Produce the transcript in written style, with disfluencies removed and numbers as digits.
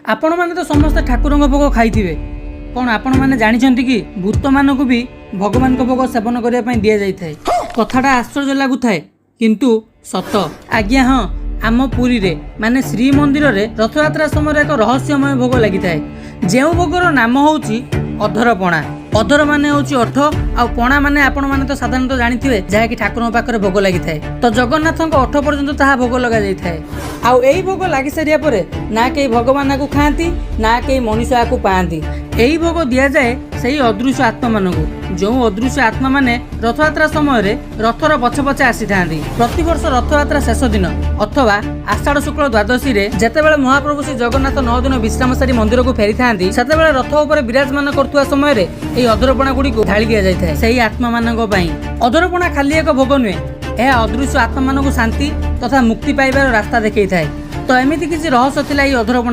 ଆପଣମାନେ ତ ସମସ୍ତେ ଠାକୁରଙ୍କ ଭୋଗ ଖାଇଥିବେ। କ'ଣ ଆପଣମାନେ ଜାଣିଛନ୍ତି କି, ଭୂତମାନଙ୍କୁ ବି ଭଗବାନଙ୍କ ଭୋଗ ସେବନ କରିବା ପାଇଁ ଦିଆଯାଇଥାଏ? କଥାଟା ଆଶ୍ଚର୍ଯ୍ୟ ଲାଗୁଥାଏ, କିନ୍ତୁ ସତ ଆଜ୍ଞା। ହଁ, ଆମ ପୁରୀରେ ମାନେ ଶ୍ରୀମନ୍ଦିରରେ ରଥଯାତ୍ରା ସମୟରେ ଏକ ରହସ୍ୟମୟ ଭୋଗ ଲାଗିଥାଏ, ଯେଉଁ ଭୋଗର ନାମ ହେଉଛି ଅଧରପଣା। ଅଧର ମାନେ ହେଉଛି ଓଠ, ଆଉ ପଣା ମାନେ ଆପଣମାନେ ତ ସାଧାରଣତଃ ଜାଣିଥିବେ, ଯାହାକି ଠାକୁରଙ୍କ ପାଖରେ ଭୋଗ ଲାଗିଥାଏ। ତ ଜଗନ୍ନାଥଙ୍କ ଓଠ ପର୍ଯ୍ୟନ୍ତ ତାହା ଭୋଗ ଲଗାଯାଇଥାଏ। ଆଉ ଏଇ ଭୋଗ ଲାଗି ସାରିବା ପରେ ନା କେହି ଭଗବାନ ଆକୁ ଖାଆନ୍ତି, ନା କେହି ମଣିଷ ଆକୁ ପାଆନ୍ତି। ଏହି ଭୋଗ ଦିଆଯାଏ ସେଇ ଅଦୃଶ୍ୟ ଆତ୍ମାମାନଙ୍କୁ, ଯେଉଁ ଅଦୃଶ୍ୟ ଆତ୍ମାମାନେ ରଥଯାତ୍ରା ସମୟରେ ରଥର ପଛେ ପଛେ ଆସିଥାନ୍ତି। ପ୍ରତିବର୍ଷ ରଥଯାତ୍ରା ଶେଷ ଦିନ ଅଥବା ଆଷାଢ଼ ଶୁକ୍ଳ ଦ୍ୱାଦଶୀରେ ଯେତେବେଳେ ମହାପ୍ରଭୁ ଶ୍ରୀ ଜଗନ୍ନାଥ 9 ଦିନ ବିଶ୍ରାମ ସାରି ମନ୍ଦିରକୁ ଫେରିଥାନ୍ତି, ସେତେବେଳେ ରଥ ଉପରେ ବିରାଜମାନ କରୁଥିବା ସମୟରେ ଏହି ଅଧରପଣା ଗୁଡ଼ିକୁ ଢାଳି ଦିଆଯାଇଥାଏ ସେହି ଆତ୍ମାମାନଙ୍କ ପାଇଁ। ଅଧରପଣା ଖାଲି ଏକ ଭୋଗ ନୁହେଁ, ଏହା ଅଦୃଶ୍ୟ ଆତ୍ମାମାନଙ୍କୁ ଶାନ୍ତି ତଥା ମୁକ୍ତି ପାଇବାର ରାସ୍ତା ଦେଖେଇଥାଏ। ତ ଏମିତି କିଛି ରହସ୍ୟ ଥିଲା ଏହି ଅଧରପଣା।